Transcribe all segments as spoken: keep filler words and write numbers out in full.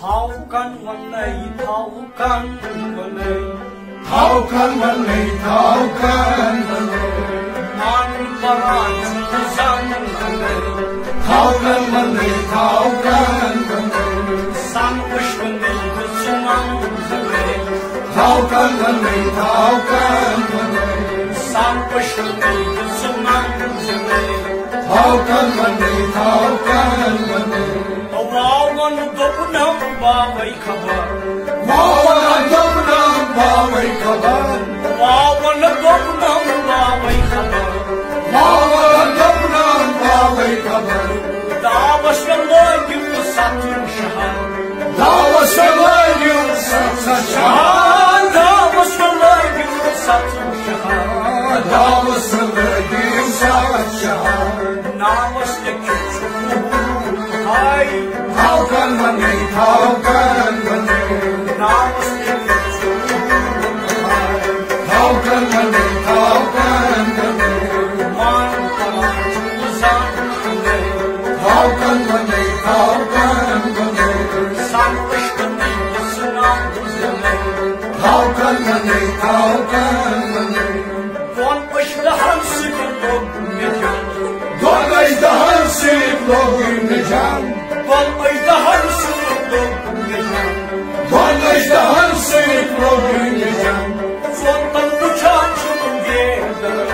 تھاوکن ونے، تھاوکن ونے۔ تھاوکن ونے، تھاوکن ونے۔ من پران زن ونے۔ تھاوکن ونے، تھاوکن ونے۔ سن وشکنی سنان ونے۔ تھاوکن ونے، تھاوکن ونے۔ سن وشکنی سنان ونے۔ تھاوکن ونے، تھاوکن ونے۔ واون دوٚپنم باوے خبر۔ واون دوٚپنم باوے خبر۔ واون دوٚپنم باوے خبر۔ واون دوٚپنم باوے خبر۔ داوس مےٚ لٲگِو ستھ شہر۔ داوس مےٚ لٲگِو ستھ شہر۔ داوس مےٚ لٲگِو ستھ شہر۔ داوس مےٚ لٲگِو ستھ شہر۔ ناوس لیکھِتھ چھُ ہاے۔ تھاوکن ونے، تھاوکن ونے۔ ناوس لیکھِتھ چھُ ہاے۔ تھاوکن ونے، تھاوکن ونے۔ مان تھاوان چھُ زن ونے۔ تھاوکن ونے، تھاوکن ونے۔ سن وشکنی سنان ونے۔ تھاوکن ونے، تھاوکن ونے۔ دۄن اجدہن سۭتۍ لوٚگ مےٚ جنگ۔ دۄن اجدہن سۭتۍ لوٚگ مےٚ جنگ۔ دۄن اجدہن سۭتۍ لوٚگ مےٚ جنگ۔ دۄن اجدہن سۭتۍ لوٚگ مےٚ جنگ۔ ژۄن تن وٕچھان چھُم بیدر۔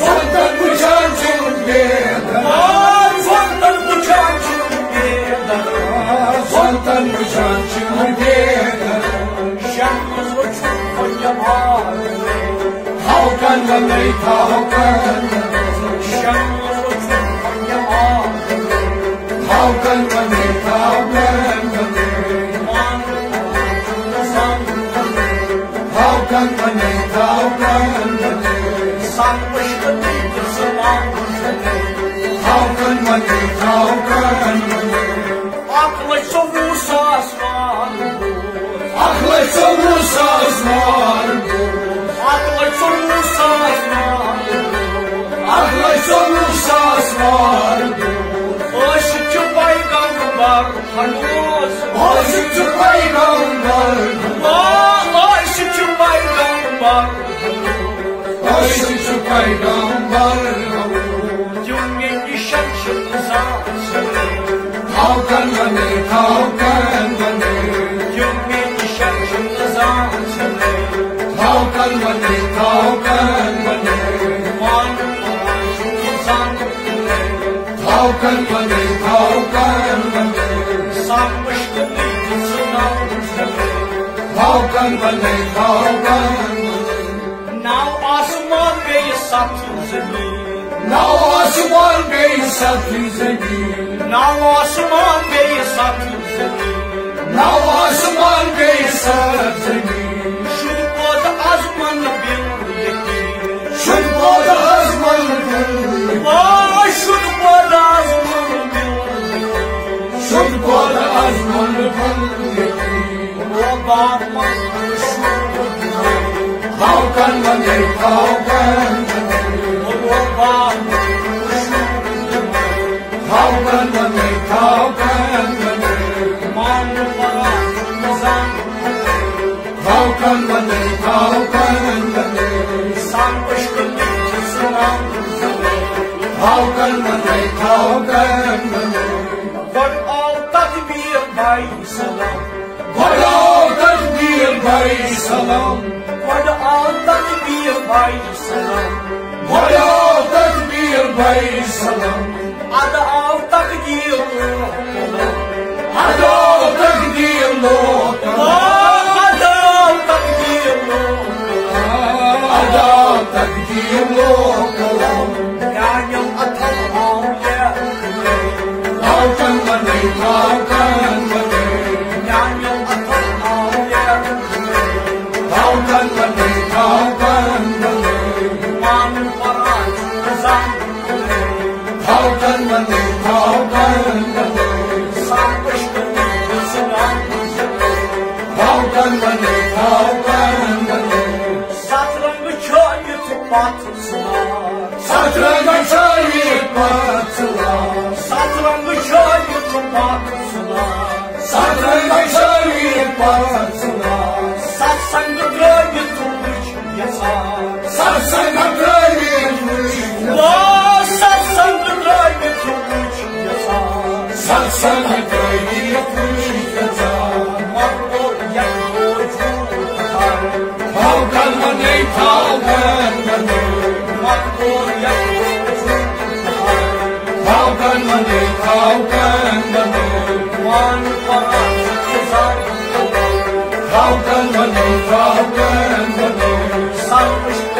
ژۄن تن وٕچھان چھُم بیدر۔ آ، ژۄن تن وٕچھان چھُم بیدر۔ آ، ژۄن تن وٕچھان چھُم بیدر۔ شاہ منٛز وٕچھُم وۄنۍ یار۔ تھاوکن ونے، تھاوکن ونے۔ شاہ منٛز وٕچھُم وۄنۍ یار۔ تھاوکن ونے، تھاوکن ونے۔ مان تھاوان چھُم زن ونے۔ تھاوکن ونے، تھاوکن ونے۔ سن وشکنی سنان ونے۔ تھاوکن ونے، تھاوکن ونے۔ اکھ لچھ ژوٚوُہ ساس وار۔ اکھ لچھ ژوٚوُہ ساس وار۔ اکھ لچھ ژوٚوُہ ساس وار۔ اکھ لچھ ژوٚوُہ ساس وار۔ عاشق چھُ پیغمبر ہنوز۔ عاشق چھُ پیغمبر۔ آ، عاشق چھُ پیغمبر۔ عاشق چھُ پیغمبر۔ یِم مےٚ نِشن چھِ زانٛہہ ژھٕنٕے۔ تھاوکن ونے، تھاوکن ونے۔ یِم مےٚ نِشن چھِ زانٛہہ ژھٕنٕے۔ تھاوکن ونے، تھاوکن ونے۔ مان چھُ زانٛہہ ژھٕنٕے۔ تھاوکن ونے، تھاوکن ونے۔ سب مُشکِلٕے چھِ زانٛہہ ژھٕنٕے۔ تھاوکن ونے، تھاوکن ونے۔ نو آسمان بیٚیہِ ستھ زٔمیٖن۔ نو آسمان بیٚیہِ ستھ زٔمیٖن۔ نو آسمان بیٚیہِ ستھ زٔمیٖن۔ نو آسمان بیٚیہِ ستھ زٔمیٖن۔ شُد پٲدٕ آزمن بِل یقیٖن۔ شُد پٲدٕ آزمن بِل۔ آ، شُد پٲدٕ آزمن بِل یقیٖن۔ شُد پٲدٕ آزمن بِل یقیٖن۔ او باب من شُد۔ تھاوکن ونے، تھاوکن ونے۔ او باب من شُد۔ تھاوکن ونے، تھاوکن ونے۔ مان پران زن۔ تھاوکن ونے، تھاوکن ونے۔ سان پشکن سلام۔ تھاوکن ونے، تھاوکن ونے۔ گۄڈٕ آو تدبیر بھائی سلام۔ گۄڈٕ آو تدبیر بھائی سلام۔ گۄڈٕ آو تدبیر بھائی سلام۔ گۄڈٕ آو تدبیر بھائی سلام۔ اَدٕ آو تقدیر لوک۔ اَدٕ آو تقدیر لوک۔ اَدٕ آو تقدیر لوک۔ اَدٕ آو تقدیر لوک۔ میٛانٮ۪ن اَتھن آو یہِ۔ تھاوکن ونے، تھاوکن ونے۔ میٛانٮ۪ن اَتھن آو یہِ۔ تھاوکن ونے، تھاوکن ونے۔ مان پران زن۔ تھاوکن ونے، تھاوکن ونے۔ سان پشکن سلام۔ تھاوکن ونے، تھاوکن ونے۔ ستھ رنگ چھٲوِتھ پتھ ژھٕنان۔ ستھ رنگ چھٲوِتھ پتھ ژھٕنان۔ ستھ رنگ چھٲوِتھ پتھ ژھٕنان۔ ستھ رنگ ستسنگ ترٲوِتھ وٕچھ یژھان۔ ستسنگ ترٲوِتھ وٕچھ یژھان۔ وا ستسنگ ترٲوِتھ وٕچھ یژھان۔ ستسنگ ترٲوِتھ وٕچھ یژھان۔ مکو یکو جھوٹ ہر۔ تھاو کلمہٕ نٔے، تھاو کلمہٕ نٔے۔ مکو یکو جھوٹ ہر۔ تھاو کلمہٕ نٔے، تھاو کلمہٕ نٔے۔ وان پران سزا۔ تھاو کلمہٕ نٔے، تھاو کلمہٕ نٔے۔ سر عشق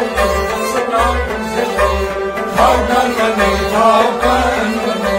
سلام۔ تھاو کلمہٕ نٔے، تھاو کلمہٕ نٔے۔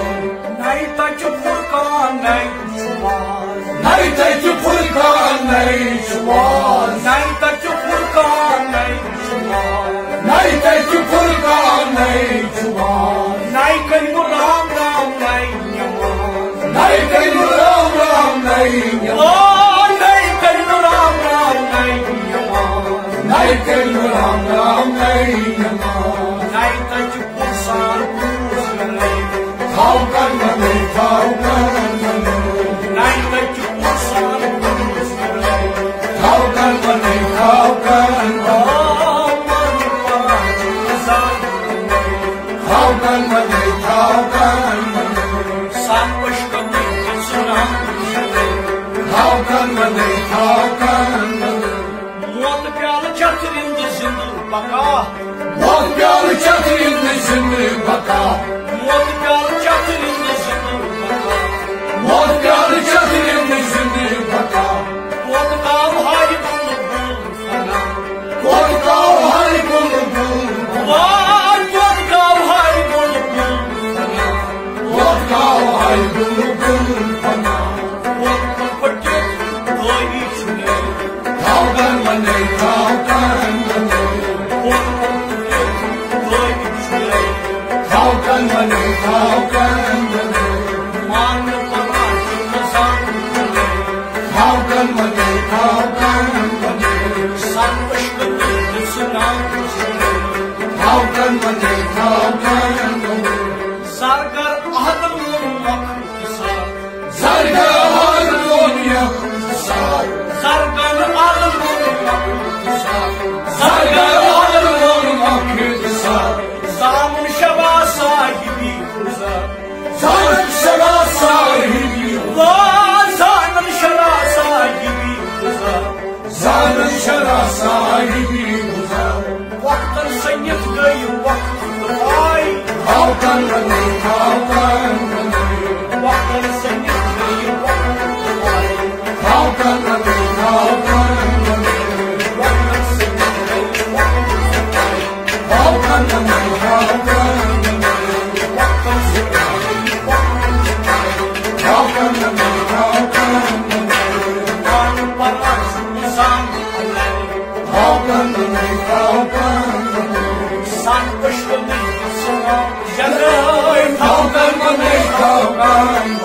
نَیہِ تَتہِ فرقان نَیہِ چھُ واز۔ نَیہِ تَتہِ فرقان نَیہِ چھُ واز۔ نَیہِ تَتہِ فرقان نَیہِ چھُ واز۔ نَیہِ تَتہِ فرقان نَیہِ چھُ واز۔ نَیہِ کلمہٕ رام رام نَیہِ نٮ۪ماز۔ نَیہِ کلمہٕ رام رام نَیہِ نٮ۪ماز۔ آ، نَیہِ کلمہٕ رام رام نَیہِ نٮ۪ماز۔ نَیہِ کلمہٕ رام رام نَیہِ نٮ۪ماز۔ نَیہِ تَتہِ پُرسان پوٗژھ گرے۔ تھاو کلمہٕ نٔے، تھاو کلمہٕ نٔے۔ نَیہِ تَتہِ پُرسان پوٗژھ گرے۔ تھاو کلمہٕ نٔے، تھاو کلمہٕ نٔے۔ آ، من پران سزا۔ تھاو کلمہٕ نٔے، تھاو کلمہٕ نٔے۔ سر عشق نٔے، سلام۔ تھاو کلمہٕ نٔے، تھاو کلمہٕ نٔے۔ موت پیالہٕ چتھ رِند زندٕ بقا۔ موت پیالہٕ چتھ رِند زندٕ بقا۔ موت پیالہٕ چتھ رِند زندٕ بقا۔ موت پیالہٕ چتھ رِند زندٕ بقا۔ توتہٕ کاو ہارِ کُن بُل فنا۔ توتہٕ کاو ہارِ کُن بُل فنا۔ وار توتہٕ کاو ہارِ کُن بُل فنا۔ توتہٕ کاو ہارِ کُن بُل فنا۔ توتہٕ کُن پھٹِتھ دٲری چھُ مےٚ۔ تھاو کلمہٕ نٔے، تھاو کلمہٕ نٔے۔ تھاو کلمہٕ نٔے، تھاو کلمہٕ نٔے۔ تھاو کلمہٕ نٔے، تھاو کلمہٕ نٔے۔ تھاو کلمہٕ نٔے، تھاو کلمہٕ نٔے۔ زرگر احدن ووٚن مۄکھ قصہ۔ زرگر احدن ووٚن مۄکھ قصہ۔ زرگر احدن ووٚن مۄکھ قصہ۔ زرگر احدن ووٚن مۄکھ قصہ۔ زامُن شبا صاحبی گُزر۔ زامُن شبا صاحبی۔ وا زامُن شبا صاحبی گُزر۔ زانن شرع صاحبی گُزر۔ وقتن سٔنِتھ گٔے وقت تہٕ پاے۔ تھاو کلمہٕ نٔے، تھاو کلمہٕ نٔے۔ وقتن سٔنِتھ گٔے وقت تہٕ پاے۔ تھاو کلمہٕ نٔے، تھاو کلمہٕ نٔے۔ وقتن سٔنِتھ گٔے وقت تہٕ پاے۔ تھاو کلمہٕ نٔے، تھاو کلمہٕ نٔے۔ وقتن سٔنِتھ گٔے وقت تہٕ پاے۔ تھاو کلمہٕ نٔے، تھاو کلمہٕ نٔے۔ پانہٕ پران انسان۔ تھاو کلمہٕ نٔے، تھاو کلمہٕ نٔے۔ سن عشق نٔے سلام۔ یَلے تھاو کلمہٕ نٔے، تھاو کلمہٕ